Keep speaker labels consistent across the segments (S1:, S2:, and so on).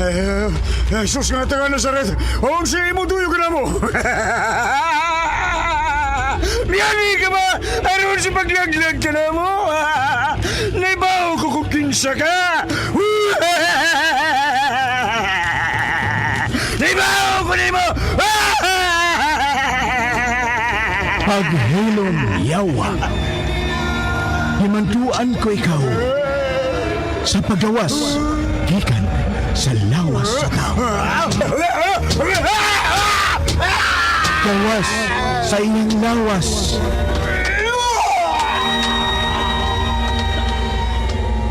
S1: Eh, Jesus nga taga Nazaret, unsa imong duyog na mo? Miyani ka ba? Aron sa paglaglag ka na mo? Naibaw ko kung kinsa ka! Naibaw ko nimo!
S2: Paghilom yawa. Himantuan ko ikaw sa pagawas gikan sa lawas sa tao. Gawas sa iyang lawas.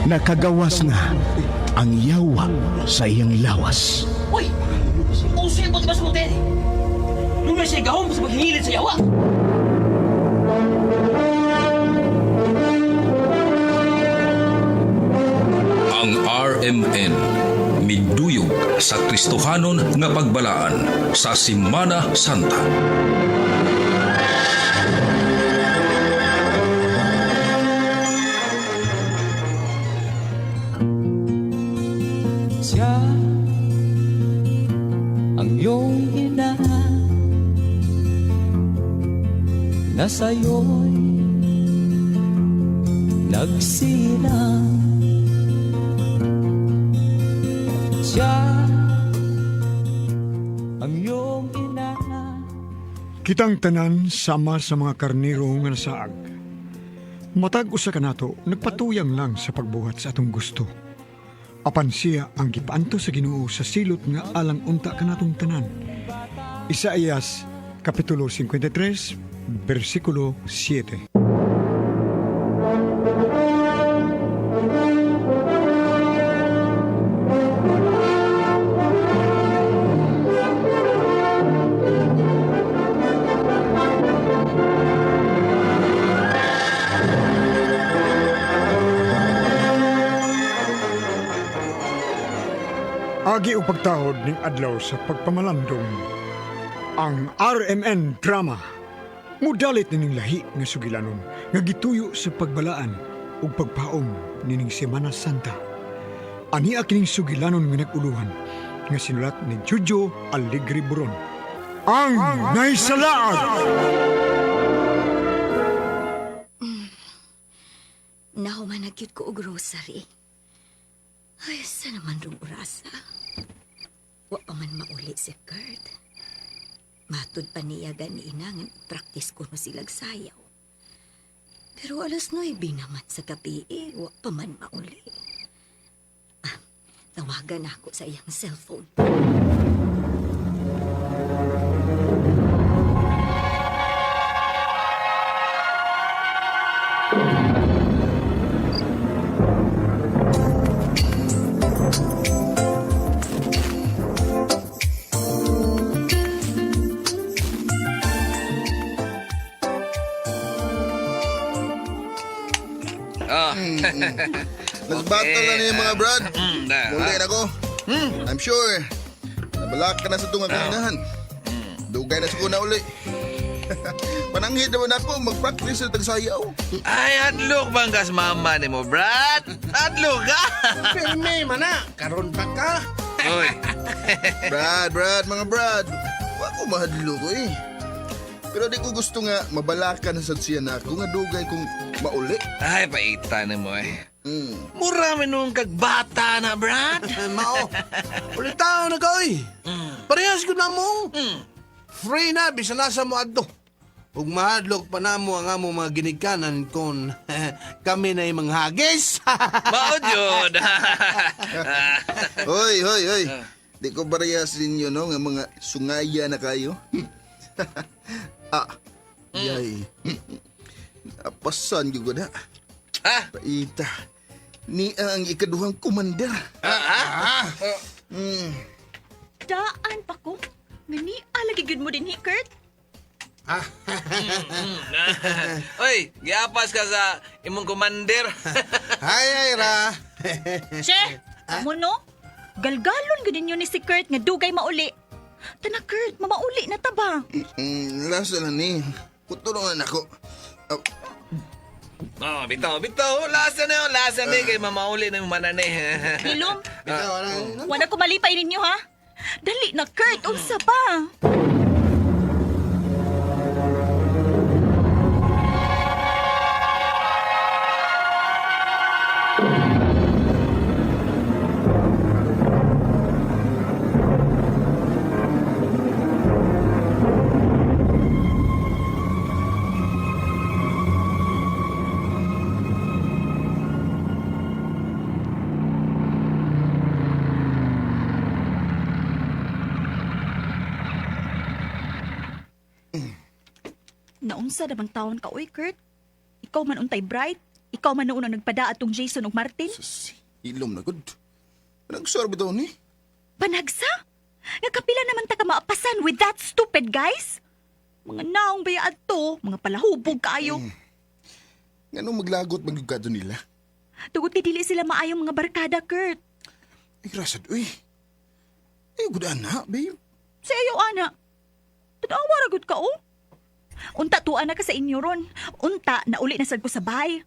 S2: Nakagawas na ang yawa sa iyang lawas.
S3: Uy! Uso yung ba sa hotel? Doon na siya gahom sa paghihilid sa yawa.
S4: Ang RMN miduyog sa Kristohanon nga pagbalaan sa Simana Santa.
S5: Siya ang iyong ina na sa'yo'y nagsilang. Siya ang iyong ina.
S1: Kitang tanan sama sa mga karniro nga nasaag. Matag usa kanato nagpatuyang lang sa pagbuhat sa atong gusto. Apan siya ang gipaanto sa Ginoo sa silot nga alang unta kanatong tanan. Isaías kapitulo 53 bersikulo 7. Agi og pagtahod ning adlaw sa pagpamalandong. Ang RMN Drama. Mudalit nining lahi nga sugilanon nga gituyo sa pagbalaan ug pagpaom nining Semana Santa. Ania kining sugilanon nga nag-uluhan nga sinulat ni Jojo Alegre Buron. Ang Naisalaag!
S6: Nahuman na gyud ko og rosary. Ay, sa naman rong orasa. Wa pa man mauli si Kurt. Matud pa niya ganiina nga practice ko no silag sayaw. Pero alas 9 naman sa gabi, eh, wa pa man mauli. Ah, tawagan ako sa iyang cellphone.
S7: Ah.
S8: Nagbattle na niya mga brad.
S7: Na,
S8: Muli na ko. I'm sure. Nabalak ka na sa tungang kaninahan. Dugay na sa kuna uli. Pananghid naman ako mag-practice sa tagsayaw.
S7: Ay, adlok bang kas mama ni mo, Brad? Adlok ka?
S9: Pirmi man na, karon pa ka.
S7: Uy,
S8: Brad, Brad, mga Brad. Wa ko mahadlo ko eh. Pero di ko gusto nga mabalakan na sad siya na ako nga dugay kong mauli.
S7: Ay, paita ni mo eh.
S8: Mm.
S7: Mura man nung kagbata na, Brad.
S9: Mao. Ulitaw na ka oy. Parehas ko na mo. Free na bisan nasa mo adto. Ug mahadlok pa namo ang among mga ginikanan kon kami na mga hagis.
S7: Mao jud.
S8: Hoy, hoy, hoy. Di ko parehas ninyo no nga mga sungaya na kayo. Ah, yay. Apasan gyud ko na.
S7: Ha?
S8: Paita. Niya ang ikaduhang kumander.
S6: Daan pa ko. Ngani, alagi gyud mo din hi, Kurt.
S7: Uy, giapas ka sa imong commander.
S9: Hay ay ra.
S10: Che! Amo no? Galgalon gud ninyo ni si Kurt nga dugay mauli. Tana Kurt, mamauli na ta ba?
S8: Lasa na ni. Putulungan ako. Ah,
S7: Oh, bitaw, bitaw. Lasa na yun, lasa na yun. Kay mamauli na yung manane.
S10: Hilom,
S9: Bitaw, ano?
S10: wala ko malipay ninyo ha. Dali na, Kurt. Unsa pa? Naunsa na bang taon ka, oy, Kurt? Ikaw man untay bright. Ikaw man noon ang nagpada atong Jason ug Martin.
S8: Sus, ilom na gud. Nagsorb daw ni.
S10: Panagsa? Nga kapila naman ta ka maapasan with that stupid guys? Mga naong baya adto, mga palahubog kaayo.
S8: Nganong maglagot magyugado nila?
S10: Tugod kay dili sila maayong mga barkada, Kurt.
S8: Ay, rasad, uy. Ay, good ana, babe.
S10: Sa iyo, ana. Tanawa ra gud ka, oh. Unta tuwa na ka sa inyo ron. Unta na uli na sad ko sa bahay.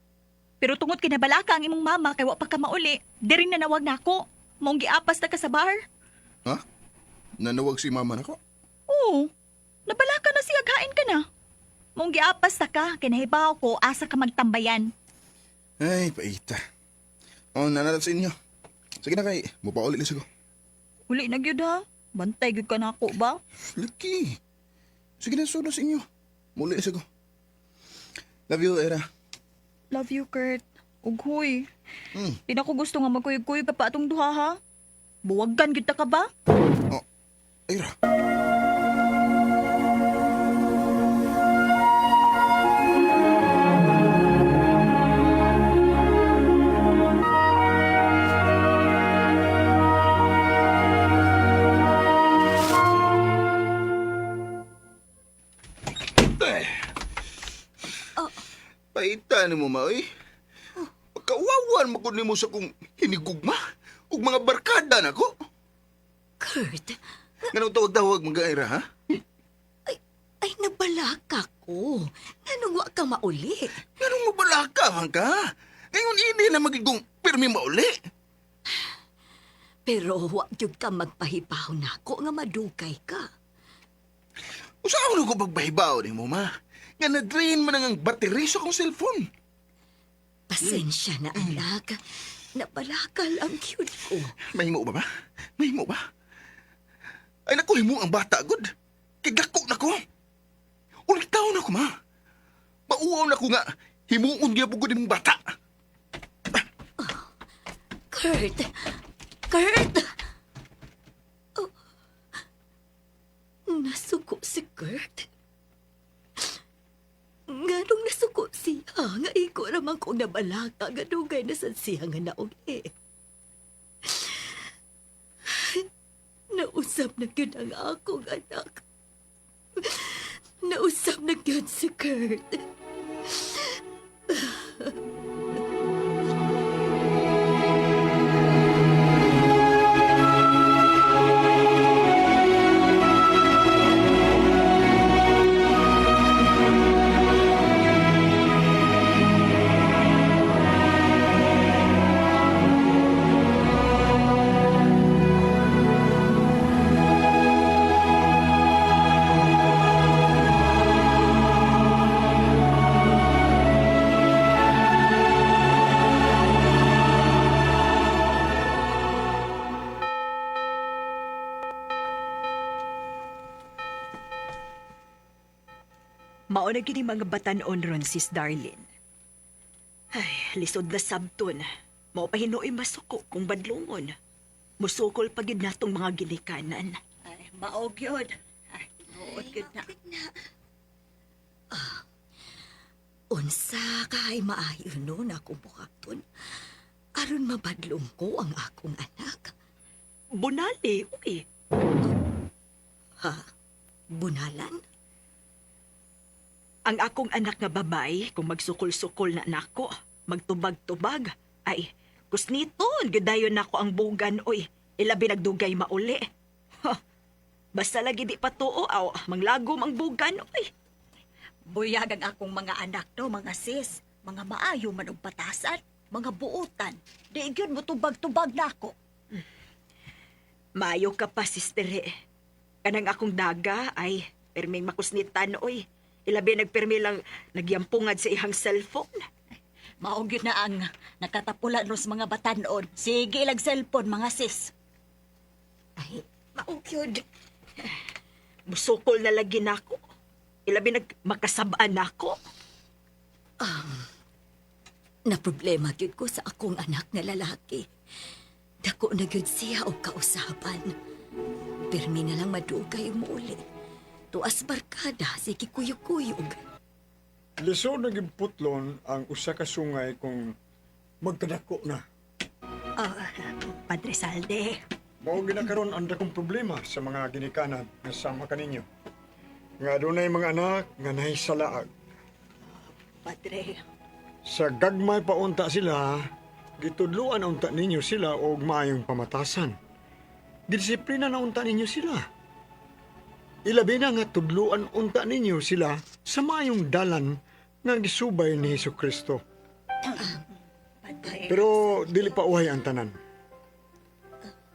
S10: Pero tungod kay nabalaka ang imong mama kay wa pa ka mauli, diri na nawag nako. Maong giapas na ka sa bar.
S8: Ha? Nanawag si mama nako?
S10: Oo. Nabalaka na siya, kain ka na. Maong giapas na ka, kay nahibaw ko asa ka magtambayan.
S8: Ay, paita. Oh, nanalat sa inyo. Sige na kay, mupauli lang ko.
S10: Uli na gyud ha. Bantay gyud ka nako ba?
S8: Laki. Sige na, sunod sa inyo. Muli na ko. Love you, Era.
S10: Love you, Kurt. Ughoy. Di na ko gusto nga magkuyog-kuyog ka pa atong duha ha. Buwaggan gyud ta ka ba?
S8: Oh, Era. Paita ni mo, maoy. Pagkawawan mo ko nimo sa kong hinigugma ug mga barkada nako.
S6: Kurt,
S8: Nganong tawag-tawag mga Era, ha?
S6: ay, ay nabalaka ko. Nganong wa ka mauli?
S8: Nganong mabalaka man ka? Ngayon ini na magigong pirmi mauli.
S6: Pero wa gyud ka magpahibaw nako nga madugay ka.
S8: Usaon ko pagbahibaw ni mo, ma? Nga na-drain man ang battery sa akong cellphone.
S6: Pasensya na anak. Nabalaka lang gyud ko.
S8: Mahimo ba ba? Mahimo ba? Ay naku, himo ang bata, good. Kay dako na ko. Ulit taon ako, ma. Mauaw na ko nga, himuon gyapon ko nimong bata.
S6: Kurt! Kurt! Oh. Nasuko si Kurt. Nganong nasuko siya? Nga iko naman kong nabalaka. Nga dugay na sad siya nga nauli. Nausap na gyud ang akong anak. Nausap na gyud si Kurt.
S11: Mao na gini mga batan-on ron, sis Darlene. Ay, lisod na sabton. Mao pa hinuoy masuko kung badlongon. Musukol pa gid natong mga ginikanan.
S10: Ay, maog yun. Ay, maog yun na.
S6: Unsa kay maayo no na akong buhaton. Aron mabadlong ko ang akong anak.
S11: Bunali, uy.
S6: Ha? Bunalan?
S11: Ang akong anak nga babae, kung magsukol-sukol na nako, magtubag-tubag, ay, kusniton, gadayon nako ang bugan, oy, ilabi nagdugay mauli. Ha, basta lagi di patuo, aw, manglagom ang bugan, oy.
S10: Buyag ang akong mga anak no, mga sis. Mga maayo man og batasan, mga buotan. Di gyud mo tubag-tubag nako.
S11: Maayo ka pa, sister. Eh. Kanang akong daga ay perming makusnitan oy. Ilabi nagpermi lang nagyampungad sa ihang cellphone.
S10: Mao gyud na ang nakatapulan ros mga batanon. Sige lag cellphone mga sis.
S6: Ay, mao gyud.
S11: Musukol na lagi nako. Ilabi nag makasabaan nako.
S6: Na problema gyud ko sa akong anak nga lalaki. Dako na gyud siya og kausaban. Pirmi na lang madugay muuli. Tuas barkada, sige kuyog-kuyog.
S1: Lisod na giputlon ang usa ka sungay kung magkadako na.
S10: Ah, Padre Salde,
S1: Mao ginakaron ang dakong problema sa mga ginikanan nga sama kaninyo. Nga adunay mga anak nga nahisalaag.
S10: Padre.
S1: Sa gagmay paunta sila, gitudluan unta ninyo sila og maayong pamatasan. Disiplina na unta ninyo sila. Ilabi na nga tudluan unta ninyo sila sa maayong dalan nga gisubay ni Hesus Kristo.
S10: Padre.
S1: Pero dili pa uhay ang tanan.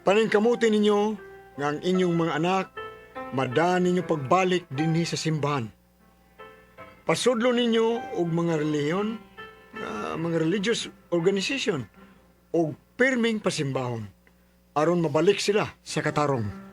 S1: Paningkamuti ninyo nga ang inyong mga anak madaan ninyo pagbalik dinhi sa simbahan. Pasudlo ninyo og mga relihiyon, mga religious organization og pirming pasimbahon aron mabalik sila sa katarong.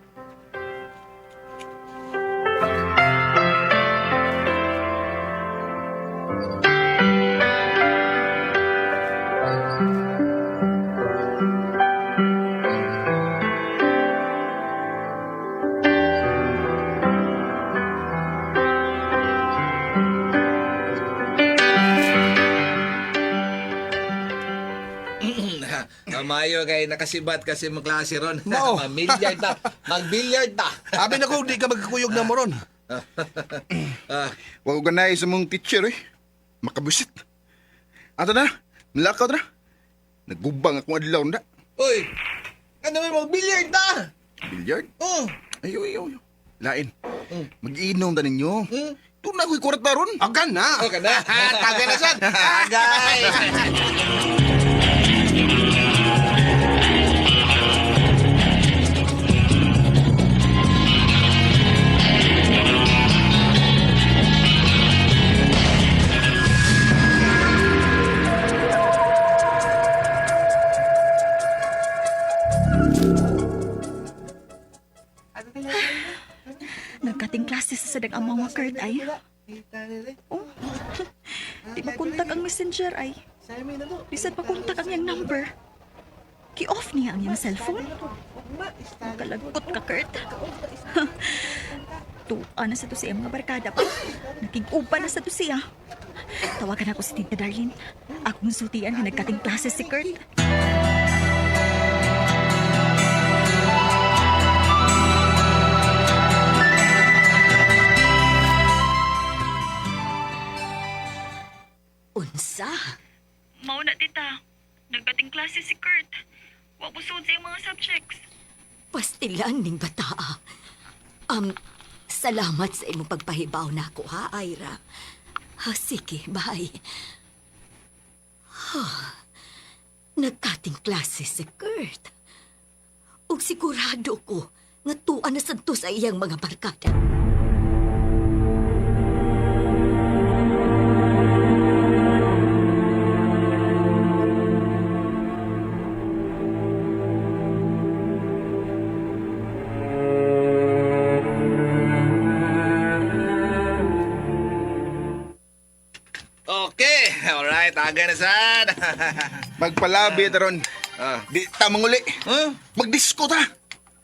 S7: Kamayo kay nakasibat kasi maklase ron.
S9: Mao.
S7: Mamilyard ta. Magbilyard ta.
S9: Abi na ko, di ka magkakuyog na mo ron.
S8: Wa ko ganay sa mong teacher eh. Makabusit. Ato na, malakaw na. Nagubang akong adlaw na.
S7: Uy! Ano may magbilyard ta?
S8: Billiard?
S7: Oh.
S8: Ayo, ayo, ayo. Lain. Mag-inom ta ninyo. Doon na ako'y kwarta ron.
S9: Agan na.
S7: Okay na.
S9: Tagay na sad.
S7: Agay!
S10: Nagkating klase sa sadag ang mga Kurt ay. Oh, di makontak ang messenger ay. Di sad makontak ang iyang number. Ki-off niya ang iyang cellphone. Kalagkot ka, Kurt. Tuwa na sa to siya mga barkada pa. Nakig-upa na sa to siya. Tawagan ako si Tita Darlene. Akong sultian nga nagkating klase si Kurt.
S6: Unsa?
S10: Mao na, tita. Nagkating klase si Kurt. Wa mo sa iyang mga subjects.
S6: Pastilan ning bataa. Salamat sa imong pagpahibaw nako ha, Ira. Ha, sige, bye. Ha, nagkating klase si Kurt. Ug sigurado ko nga tuwa na sadto sa iyang mga barkada.
S7: Okay. Alright. Agay na sad.
S8: Magpalabi ta ron.
S7: Ah.
S8: Di ta manguli.
S7: Huh?
S8: Magdisko ta.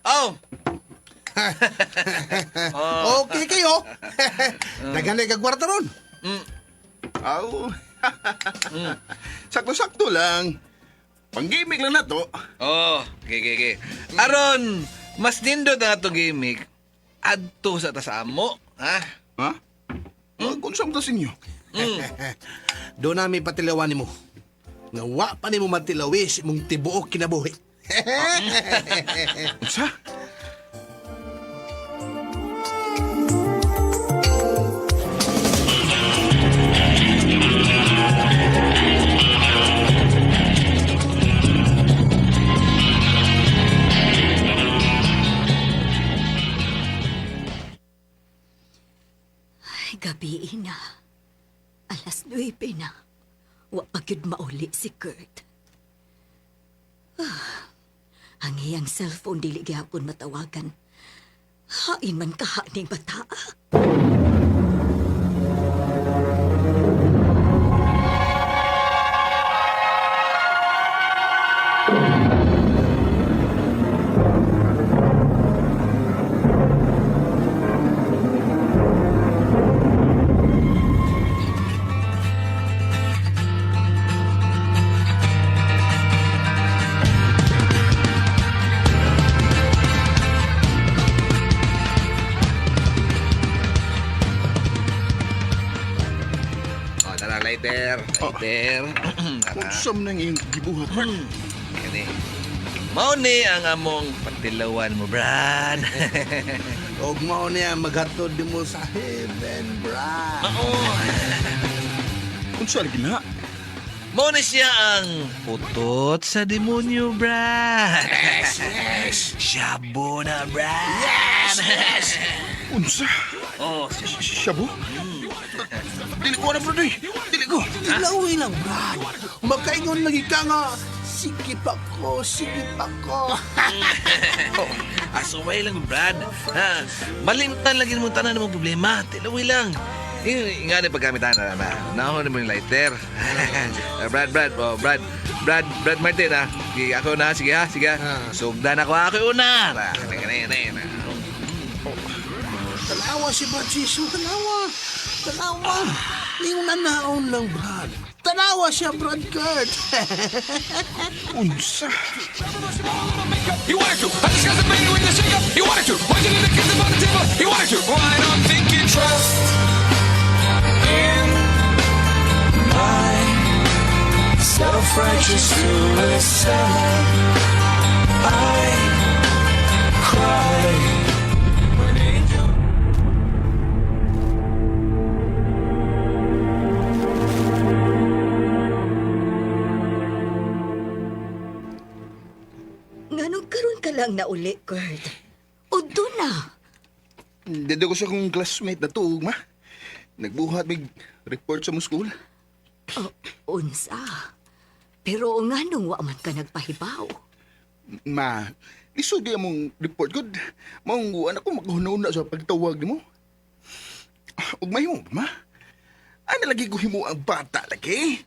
S7: Oh.
S9: Okay kayo. Daghan na kagwarta ron.
S8: Aw. Sakto-sakto lang. Panggimik lang na to.
S7: Oh, okay, okay, okay. Aron, mas nindot ang atong gimmick. Adto sa tasamo, ha?
S8: Ha? Hmm? Kung saan ta sa inyo?
S9: Doon namin patilawan nimo. Nga wa pa nimo matilawis imong tibuok kinabuhi.
S8: Unsa?
S6: Gabi na. 9:00 na. Wa pa gyud mauli si Kurt. Ah, ang iyang cellphone dili gihapon matawagan. Hain man kaha ning bata.
S7: Oh, tara, lighter. Lighter. Tara.
S8: Unsa man ang iyong gibuhat, Bart?
S7: Kani. Mao ni ang among patilawan mo, Brad.
S9: Og mao niya maghatod nimo sa heaven, Brad.
S7: Mao.
S8: Unsa lagi na?
S7: Mao ni siya ang putot sa demonyo, Brad. Yes, yes. Shabu na, Brad. Yes, yes.
S8: Unsa?
S7: Oh,
S8: Shabu? Dili ko na, Brad. Oy. Dili ko.
S9: Ilawi lang, Brad. Makaingon lagi ka nga, sige pa ko, sige pa ko.
S7: Asuway lang, Brad. Ha? Malimtan lagi mo tanan ng problema. Tiluwi lang. Yung nga na pagkamitan na na. Nahon mo yung lighter. Ah, Brad, Brad, oh, Brad. Brad, Brad Martin, ha. Sige, ako na. Sige, ha. Sige, ha. Sugdan ako, ako una. Na, na, na, na.
S9: Tanawa si Brad Siso, tanawa. Tanawa. Yung nanaon lang, Brad. Tanawa siya, Brad Kurt.
S8: Unsa?
S12: He wanted to. I just got the baby with the shake up. He wanted to. Why did he kiss him on the table? He wanted to. Why don't think you trust in my self-righteous suicide? I cry when angels.
S6: Nganong karon ka lang nauli, Kurt? Udto na.
S8: Dito ko sa akong classmate na tuog, ma. Nagbuhat mig report sa mong school.
S6: Oh, unsa. Pero nganong wa man ka nagpahibaw?
S8: Ma, lisod di among report good. Maungguan ako maghunaw na sa pagtawag nimo. Ug mahimo ba, ma? Ano lagi ko himo ang bata lagi?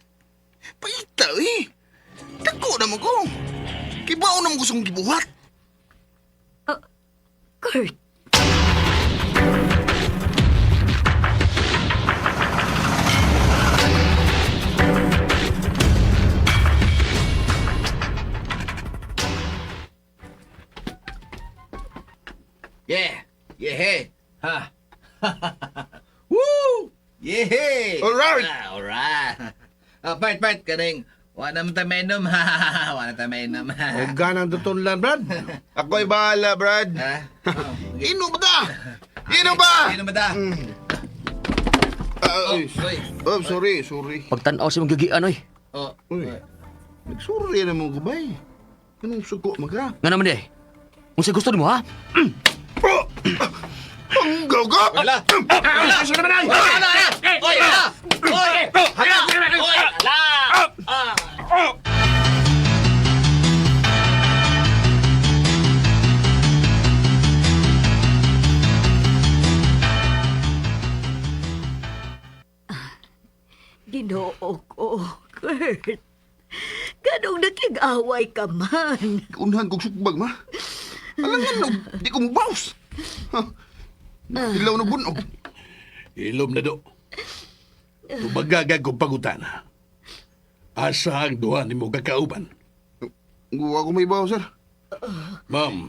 S8: Paita eh. Dako naman ko. Kibaw naman ko sa akong gibuhat.
S6: Kurt,
S7: Yeah. Yeah, hey. Ha. Woo! Yeah.
S8: Alright.
S7: Ah, alright. Ah, part, part, kaning. Wa na man ta mainom. Ha. Wa na ta mainom.
S9: Og ganang dutunlan, Brad.
S8: Ako'y bahala, Brad.
S7: Ha? Oh, okay.
S8: Ino ba ta? Ino ba?
S7: Ino ba ta?
S8: Ah, ay,
S7: Oy.
S8: oh, sorry, sorry.
S3: Pagtanaw sa mong gigian, oy.
S7: Oh.
S8: Uy, nagsorry na mo gabay. Anong suko maga?
S3: Nga naman eh. Kung sa gusto nimo, ha?
S8: Ang gagap!
S7: Wala. Wala. Wala. Wala. Oy, wala. Oy. Hala. Oy, hala. Ah.
S6: Ginoo ko, Kurt. Ganong nakig-away ka man.
S8: Unhan kong sukbag, ma. Alam nga, no, di ko mubaws. Ha? Ilaw na bunog.
S9: Ilom na do. Tumagagag kong pagutana. Asa ang duha nimo kakauban?
S8: Wa ko may bawas, sir.
S9: Ma'am,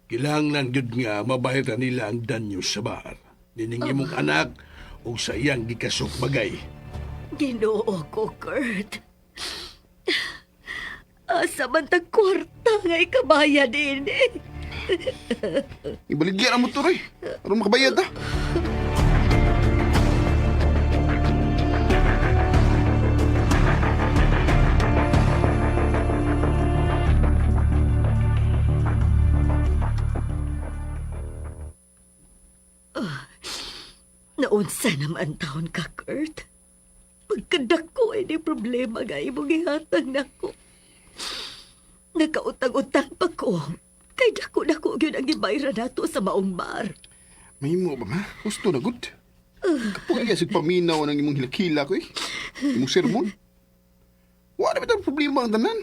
S9: kinahanglan gyud nga mabahiran nila ang danyo sa bar. Nining imong anak o sa iyang gikasukbagay.
S6: Ginoo ko, Kurt. Asa man tag kwarta nga ikabayad din eh.
S8: Ibaligyan ang motor, eh. Aron makabayad, ha?
S6: Naunsa naman taon ka, Kurt. Pagkadako ay ni problema nga imong gihatag nako. Nakautang-utang pa ko. Kay dako dako gyud ang gibayra nato sa maong bar.
S8: Mahimo ba, ma? Gusto na, good. Kapag iya sig paminaw ng imong hilakila ko eh. Imong sermon. Wala ba problema ang tanan?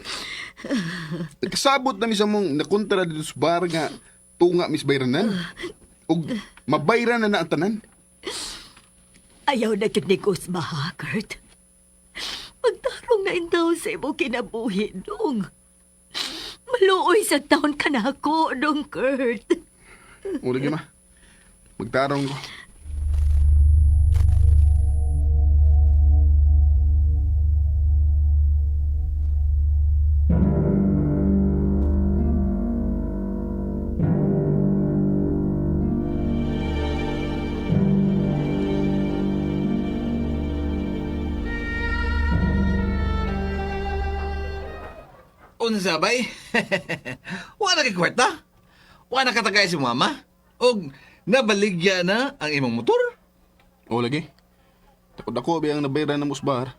S8: Nagkasabot na mi sa mong nakontra dito sa bar nga tunga mis bayranan. Ug mabayran na na ang tanan.
S6: Ayaw na gyud ni Guzma, ha, Kurt? Pagtarong na intaw sa imong kinabuhi, dong. Maluoy sa taon ka na ako, dong, Kurt.
S8: O lagi ma. Magtarong ko.
S7: Unsa bay? Wala kay kwarta? Wala katagay si mama? Og nabaligya na ang imong motor?
S8: O lagi. Takot ako ba ang nabayran ng musbar.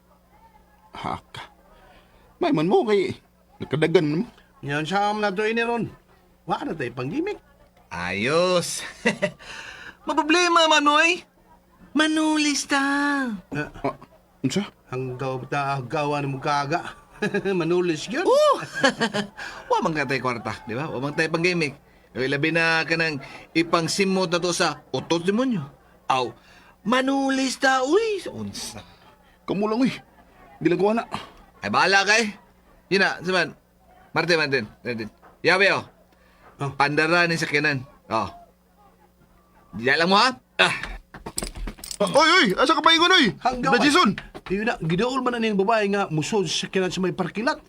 S8: Haka. May man mo kay nakadagan man mo.
S9: Yan sa na to ini ron. Wa na tayo panggimik.
S7: Ayos. Maproblema man oy. Manulis ta.
S8: Ah, unsa?
S9: Ang gaw ta gawa mo kaga. Manulis yun.
S7: Oh! Wa man ka tayo kwarta, di ba? Wa man tayo panggimik. Kaya labi na ka ng ipangsimot na to sa utot demonyo. Aw, manulis ta, uy. Unsa.
S8: Kamu lang uy. Di lang ko ana.
S7: Ay, bahala kay. Yun na, saman. Martin, Martin. Martin. Yabe, oh.
S9: Oh.
S7: Pandara ni sakyanan. Oh. Diyan lang mo, ha? Ah.
S8: Ah, oy, oy! Asa ka pa ingon, oy?
S9: Hanggaw.
S8: Na Jason!
S9: Yun na, gidaol man na niyang babae nga musod sa kinan sa may parkilat.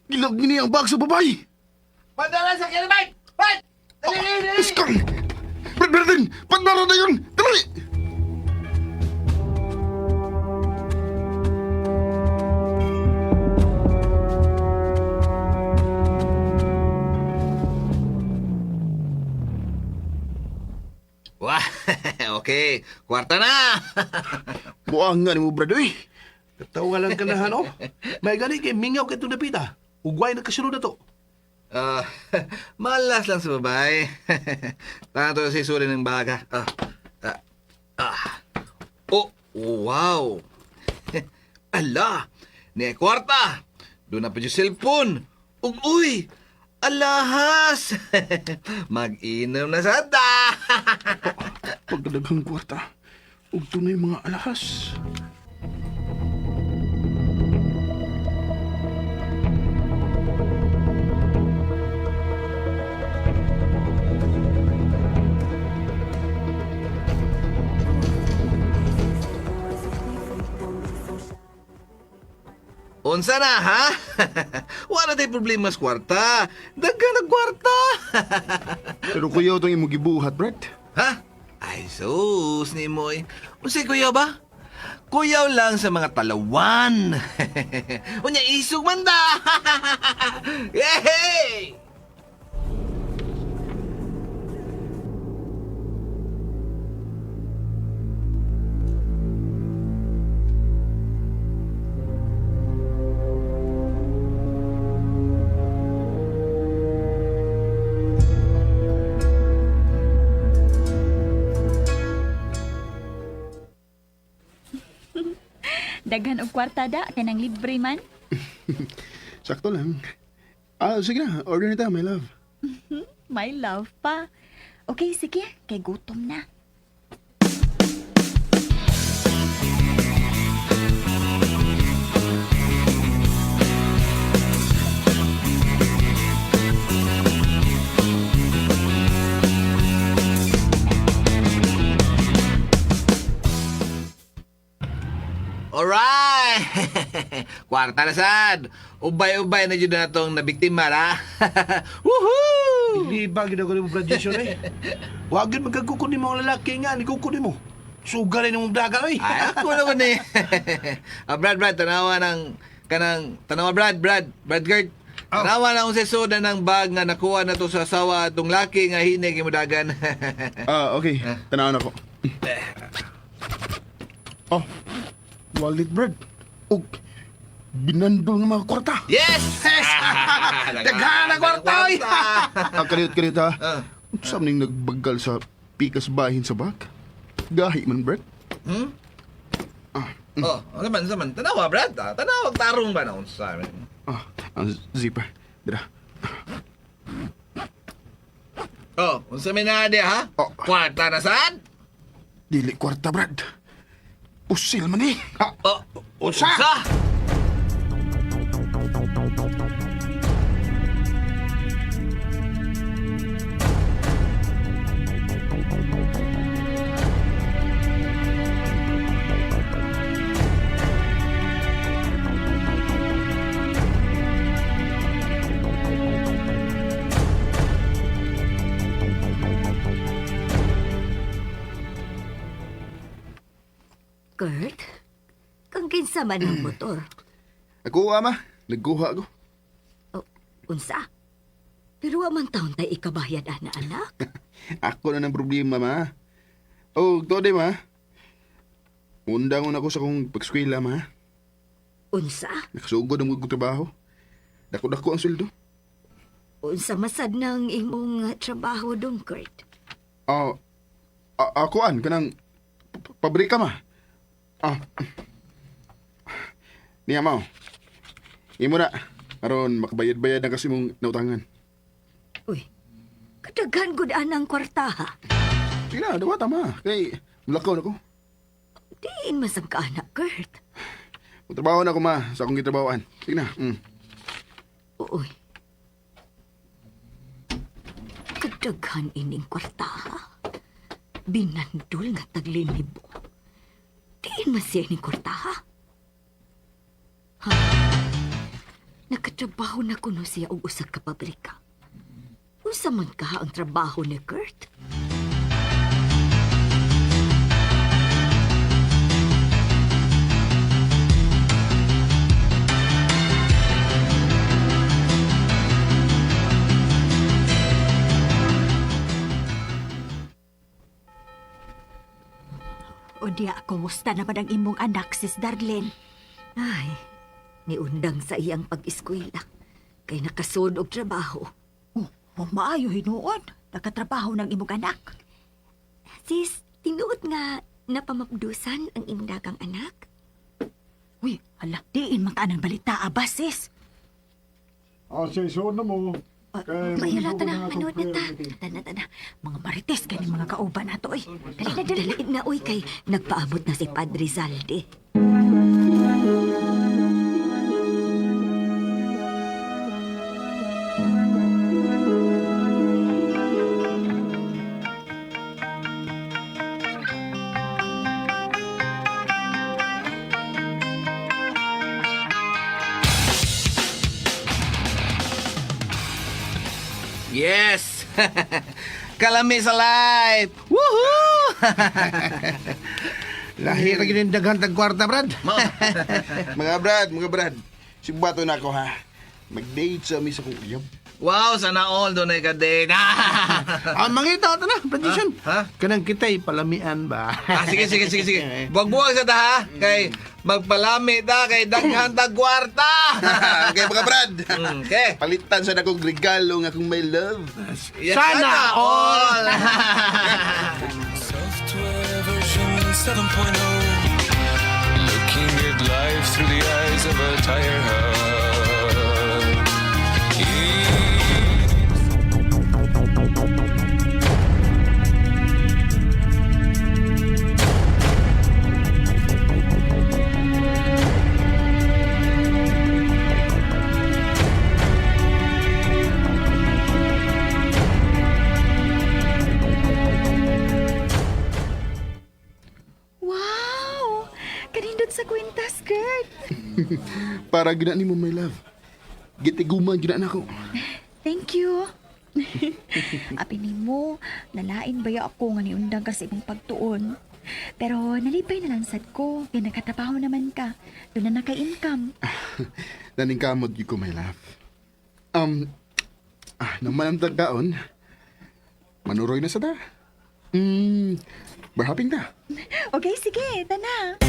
S8: Gilag ni ang bag sa babae!
S7: Pandara sa sakyanan, Mike! Mike! Dali, dali, dali!
S8: Iskang! Brad Martin! Pandara na yun! Dali!
S7: Wah, okay. Kwarta na!
S8: Buang nga ni mo, Brad, oy.
S9: Katawa lang ka na, oh. May gani kay mingaw kay itong dapita. Ugway na kasunod na to.
S7: Ah, malas lang sa babae. Tama to si suri ng baga. Ah, ah, ah. Oh, wow. Ala, ni kwarta. Doon na pa yung cellphone. Ug uy, alahas. Mag-inom na sada.
S8: Pagdadaghang kwarta. Ug tunay mga alahas.
S7: Unsa na, ha? Wala tay problema sa kwarta. Daghan ang kwarta.
S8: Pero kuya itong imong gibuhat, Brad.
S7: Ha? Ay, sus, ni Moy. Unsay kuyaw ba? Kuyaw lang sa mga talawan. Unya, isog man da. Yehey!
S10: Daghan og kwarta da kay nang libre man.
S8: Sakto lang. Ah, sige na. Order na tayo, my love.
S10: My love pa. Okay, sige, kay gutom na.
S7: Alright! Kwarta na sad. Ubay-ubay na dyan na itong nabiktima, ha? Woohoo!
S9: Di ba ginagawa mo, Brad Jason, eh? Huwag yun magkagkukunin mo ang lalaki nga, ni kukunin mo. Sugarin mong daga, eh.
S7: Ay, ako naman eh. Ah, Brad, Brad, tanawa ng, kanang, tanawa Brad, Brad, Brad Gert. Tanawa na kung sa soda ng bag nga nakuha na to sa asawa atong laki nga hinig imudagan.
S8: Ah, okay. Tanawon ako. Oh, wallet bread. Og binandol nga mga kwarta.
S7: Yes!
S9: Daghan na kwarta, oy!
S8: Ah, kariyot, kariyot ha. Unsa man ning nagbagal sa pikas bahin sa bag? Gahi man, Brad.
S7: Oh, ano man, ano man. Tanawa, Brad. Ah, Tanawa, tarong ba na unsa?
S8: Ah, ang zipper. Dira.
S7: Oh, unsa may na ha?
S8: Oh.
S7: Kwarta na saan?
S8: Dili kwarta, Brad. Usil man eh. Ah,
S7: Oh,
S9: Unsa?
S7: unsa?
S6: Kurt, kang kinsa man ang motor.
S8: Ako, ama. Nagkuha ako.
S6: Oh, unsa? Pero wa man taon tay ikabayad ana anak.
S8: Ako na ng problema, ma. Oh, to di, ma. Undangon ako sa kong pag-eskwela, ma.
S6: Unsa?
S8: Nakasugod ang kong trabaho. Dako-dako ang sweldo.
S6: Unsa masad ng imong trabaho dong, Kurt?
S8: Ah, akoan, kanang pabrika, ma. Ah. Niya, ma. oh. Imo na. Aron, makabayad-bayad na kasi mong nautangan.
S6: Uy, kadaghan gud anang kwarta ha.
S8: Sige na, dawata, ma. Kay, mulakaw na ko.
S6: Diin man ka anak, Kurt.
S8: Mutrabaho na ako, ma, sa akong gitrabahoan. Sige na.
S6: Uy. Kadaghan ining kwarta ha. Binandol nga taglinibo. Diin man siya ining kwarta ha. Ha? Nakatrabaho na kuno siya og usa ka pabrika. Unsa man ka ang trabaho ni Kurt?
S10: O diya, kumusta naman ang imong anak, sis Darlene?
S6: Ay, niundang sa iyang pag-eskwela. Kay nakasud og trabaho.
S10: Oh, maayo hinuon. Nakatrabaho ng imong anak.
S6: Sis, tinuod nga napamapdusan ang imong dagang anak?
S10: Uy, hala, diin man ka ng balita, aba, sis.
S1: Ah, sige, na mo. Kay
S6: Mayala ta na, manood na ta. Tana, tana.
S10: Mga marites, ganing mga kauban nato, oy. Dali na, dali na.
S6: Dali na, uy, kay nagpaabot na si Padre Zalde.
S7: Yes! Kalami sa life! Woohoo!
S9: Lahi ra gid daghan tag kwarta, Brad.
S8: Mga Brad, mga Brad. Sibato na ako, ha. Mag-date sa mi sa kong uyab.
S7: Wow, sana all doon ay ka-date.
S9: Ah, mangita ta na, Brad.
S7: Ha?
S9: Kanang kita'y palamian ba?
S7: Ah, sige, sige, sige, sige. Buwag-buwag sa ta, ha? Kay magpalami ta, kay daghan tag kwarta.
S8: Okay, mga Brad.
S7: Okay.
S8: Palitan sa akong regalo nga akong my love.
S7: Yes,
S9: Sana
S7: all.
S12: Software version 7.0. Looking at life through the eyes of a tire hub.
S10: Wow! Kanindot sa kwintas, Kurt.
S8: Para gina nimo my love. Gitiguman gina nako.
S10: Thank you. Abi nimo, nalain baya ako nga niundang ka sa imong pagtuon. Pero nalipay na lang sad ko, kay nakatrabaho naman ka. Doon na naka-income.
S8: Naningkamot gyud ko my love. Naman ang tagkaon. Manuroy na sa ta. Bar hopping ta.
S10: Okay, sige, tana.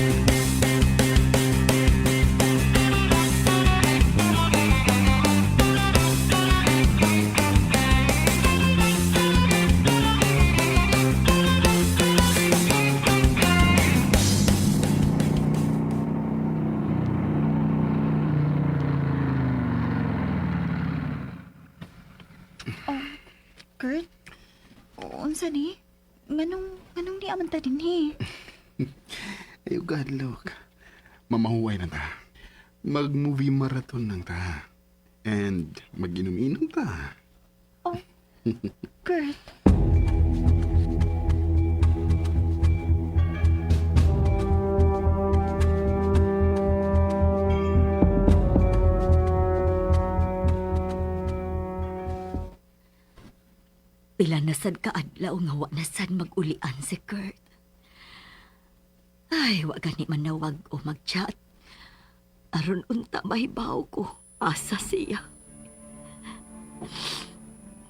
S10: Oh, Kurt? Unsa ni? Nganong di aman ta dinhi?
S8: Ayaw God, look. Mamahuway na ta. Mag-movie marathon lang ta. And mag-inom-inom ta.
S10: Oh, Kurt.
S6: Pila na sad ka adlaw nga wa na sad mag-ulian si Kurt. Ay, wa gani manawag o mag-chat. Aron unta mahibaw ko, asa siya.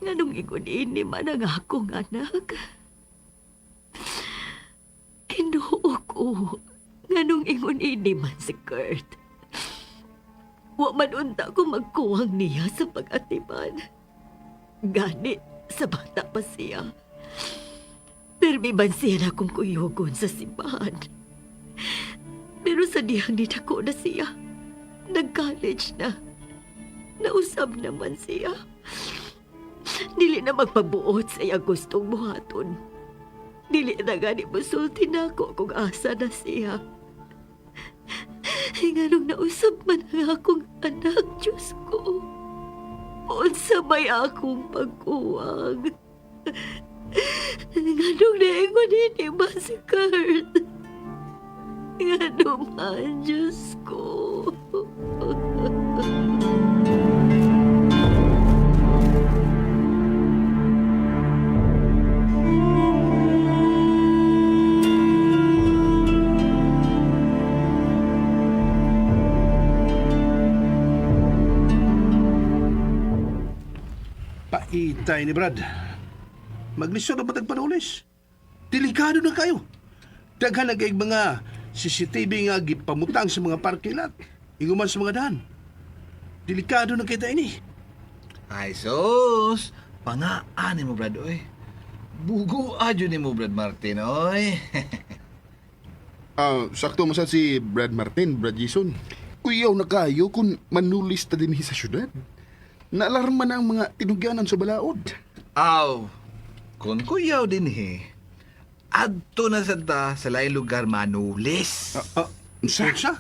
S6: Nganong ingon ini man ang akong anak? Kinuo ko. Nganong ingon ini man si Kurt? Wa man unta ko magkuwang niya sa pag-atiman. Gani, sa bata pa siya. Permi man siya na akong kuyugon sa simbahan. Pero sa dihang nidako na siya, nag-college na. Nausab naman siya. Dili na magpabuot sa iyang gustong buhaton. Dili na gani musulti na ako kung asa na siya. Nganong nausab man ang akong anak, Diyos ko. Unsa may akong pagkuwang. Nganong naingon ini man si Kurt? Ngano man, Diyos ko.
S9: Paitay ni Brad. Maglisod na batag panulis. Delikado na kayo. Daghan na kayong mga CCTV nga gipamutang sa mga parking lot. Inguman sa mga daan. Delikado na kita ini.
S7: Ay, sus! Pangaan ni mo, Brad, oy. Bugo adyo ni mo, Brad Martin, oy.
S8: Sakto mo sad si Brad Martin, Brad Jason. Kuyaw na kayo kung manulis ta din sa syudad. Naalarma na ang mga tinugyanan sa balaod.
S7: Aw, kung kuyaw din he, adto na sad ta sa laing lugar manulis.
S8: Unsa?
S9: Unsa?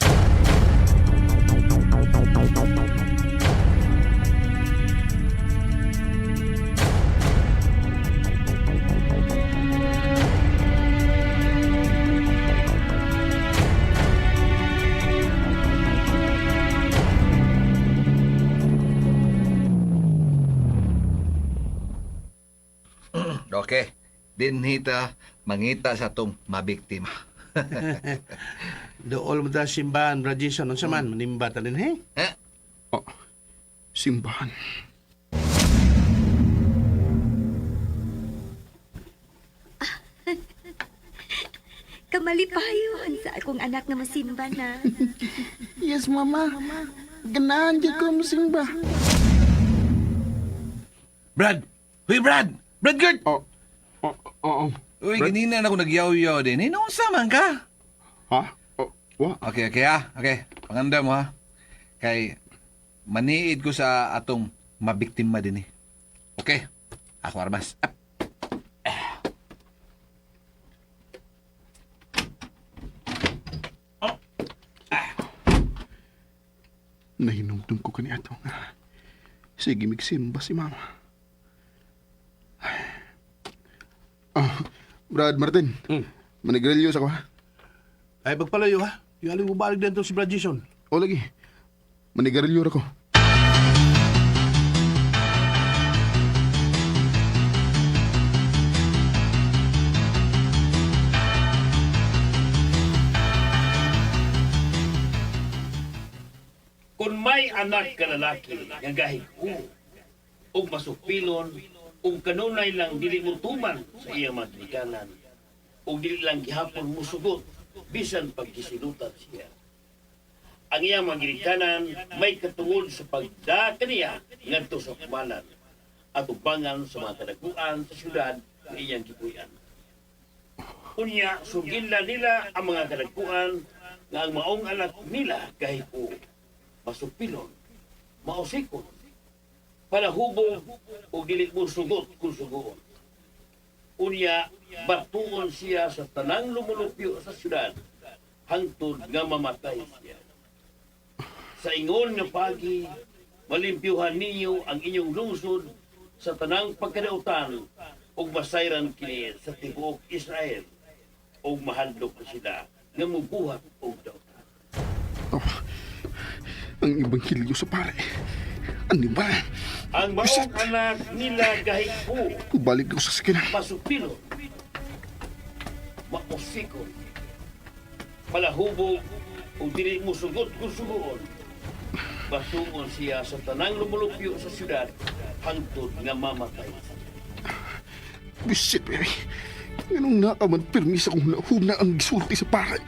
S7: Okay, dinhi ta mangita sa atong mabiktima.
S9: Dool mo ta simbahan, Brad Jason. Unsa man, manimba ta din, he?
S7: Eh?
S8: Oh, simbahan.
S6: Kamalipayon sa akong anak nga masimba na.
S8: Yes, mama. Ganahan di ko masimba.
S7: Brad! Huy, Brad! Brad Gert!
S8: Oh, oh, oh, oh.
S7: Uy, ganina na ako nagyaw-yaw din. Eh, noon man ka?
S8: Ha? Oh, wa?
S7: Okay, okay ah. Okay, panganda mo ha. Kay, maniid ko sa atong mabiktima din eh. Okay, ako armas. Up.
S8: Nahinumdum ko kani ato nga. Sige, migsimba si mama. Ah, Brad Martin. Manigrilyo sa ko ha.
S9: Ay, pagpalayo ha. Yung aling bubalik din to si Brad Jason.
S8: O lagi. Manigarilyo ra ko.
S3: Kung may anak ka lalaki nga gahig ug masupilon ug kanunay lang dili mo tuman sa iyang mga ginikanan ug dili lang gihapon musugot bisan pagkisilutan siya. Ang iyang mga ginikanan may katungod sa pagda kaniya ngadto sa kumanan at ubangan sa mga kadaguan sa syudad nga iyang gipuy-an. Unya, sugila nila ang mga kadagkuan nga ang maong anak nila kahiko, masupilon, mausikon, palahubog o dili mo sugot kung sugoon. Unya, batuon siya sa tanang lumulupyo sa syudad, hangtod nga mamatay siya. Sa ingon nga pagi, malimpyuhan ninyo ang inyong lungsod sa tanang pagkadautan ug masayran kini sa tibuok Israel ug mahadlok na sila nga mubuhat og dautan.
S8: Oh, ang ebanghelyo sa pare. Ano ba?
S3: Ang maong anak nila gahigpo,
S8: Balik ko sa sakyanan.
S3: Masupilon, mausikon, palahubog ug dili mo sugot kung sugoon. Batuon siya sa tanang lumulupyo sa syudad hangtod nga mamatay.
S8: Bisit, eh. Ganong nakaman pirmisa kong nahuna ang gisulti sa pare.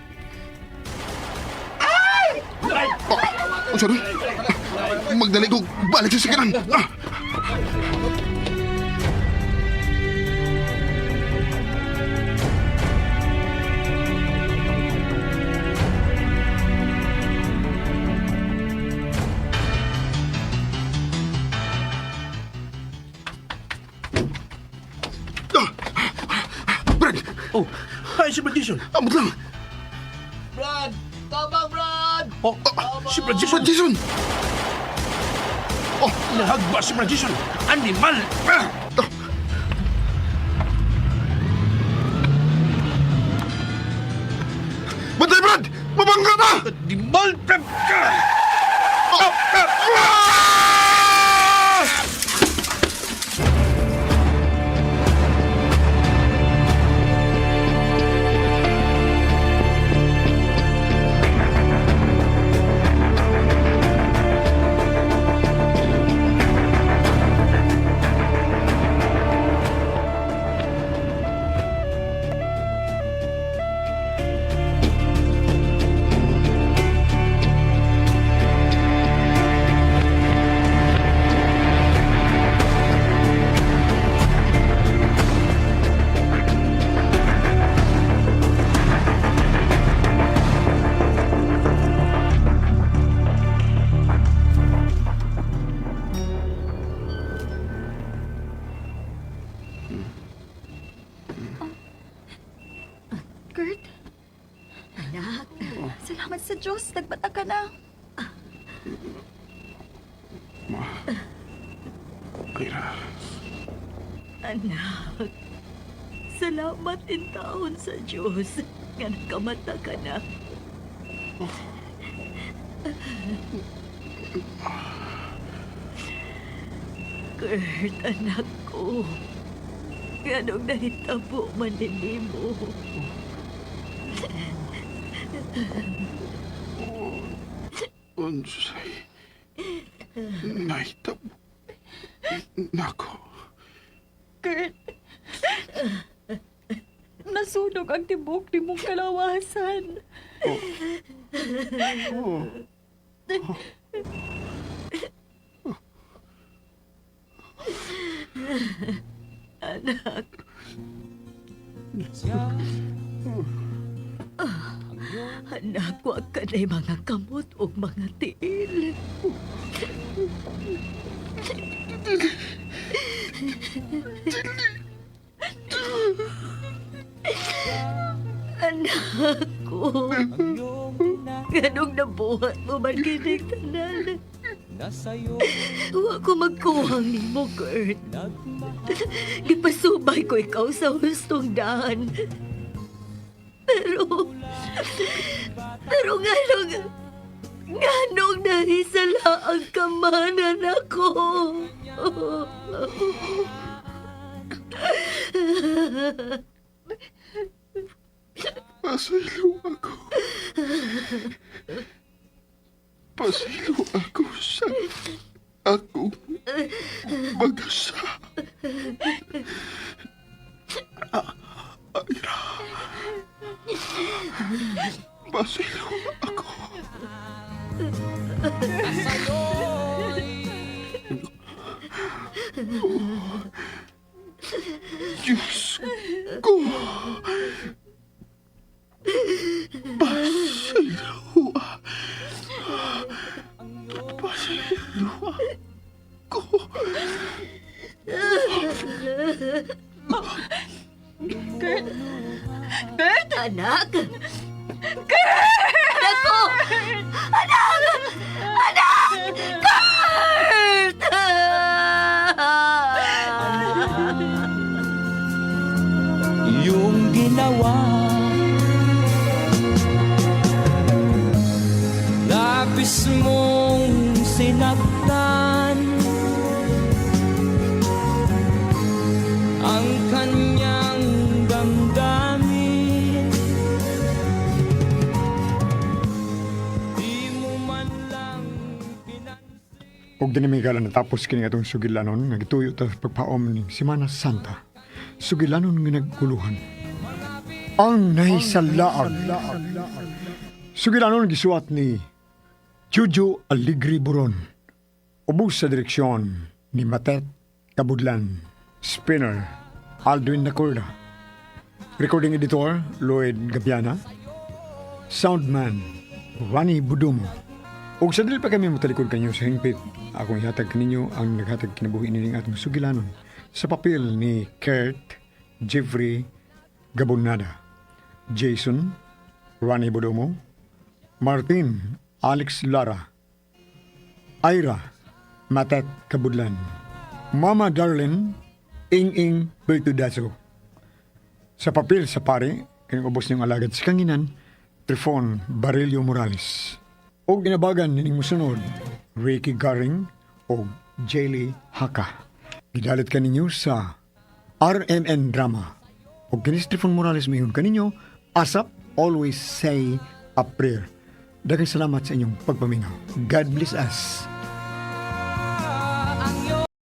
S8: Ay! Oh, sorry. Magdali ko, balik sa sakyanan. Ah! Brad!
S9: Oh, hi, si Brad Jason.
S8: Amot lang.
S5: Brad! Tabang, Brad!
S9: Oh, si Brad Jason.
S8: Brad Jason!
S9: Oh, nahagba si Brad Jason. Animal! Ah!
S8: Bantay, Brad! Mabangga na!
S9: Animal!
S8: Oh! Ah!
S10: Kurt,
S6: Anak,
S10: salamat sa Diyos. Nagbata ka na.
S8: Ma. Ira.
S11: Anak, salamat in taon sa Diyos nga nagkamata ka na. Kurt, anak ko. Ganong nahitabo man din mo.
S8: Unsay. Nahitabo. Nako.
S10: Kurt, nasunog ang tibok ni mong kalawasan.
S8: Oh. Oh.
S11: Anak. Anak, wag ka na'y mga kamot o mga tiil. Anak ko. Ganong nabuhat mo man kinig tanan. Wa ko magkuhang nimo, Kurt. Gipasubay ko ikaw sa hustong daan. Pero, pero nganong nahisala ang kamanan ako.
S8: Pasaylo ako. Pasaylo ako sa akong Magasa. Ira. Basilo ako. Diyos ko. Basilo. Basilo ako.
S10: Kurt! Kurt!
S6: Anak!
S10: Kurt!
S6: Nako! Anak! Anak! Kurt!
S12: Iyong ginawa. Labis mong sinaktan ang kanyang damdamin. Di mo man lang pinansin.
S1: Ug dinhi mi natapos kini atong sugilanon nga gituyo ta sa pagpaom ning Semana Santa. Sugilanon nga nagkuluhan. Ang nahisalaag. Sugilanon gisuwat ni Jojo Aligri Buron. Ubos sa direksyon ni Matet Kabudlan. Spinner Aldwin Nacorda. Recording editor Lloyd Gabiana. Soundman Ronnie Budumo. Ug sa dili pa kami motalikod kanyo sa hingpit, akong ihatag kaninyo ang naghatag kinabuhi nining atong sugilanon sa papel ni Kurt Jeffrey Gabonada, Jason Ronnie Budumo, Martin Alex Lara, Ira Matet Kabudlan, Mama Darlene Ing Ing Bertudazo. Sa papel sa pare, kining ubos niyong alagad sa kanginan, Trifon Barillo Morales. Og inabagan nining musunod, Ricky Garing o Jaylee Haka. Gidalit kaninyo sa RMN Drama. Og kini si Trifon Morales mayon kaninyo, ASAP, always say a prayer. Daghang salamat sa inyong pagpaminaw. God bless us.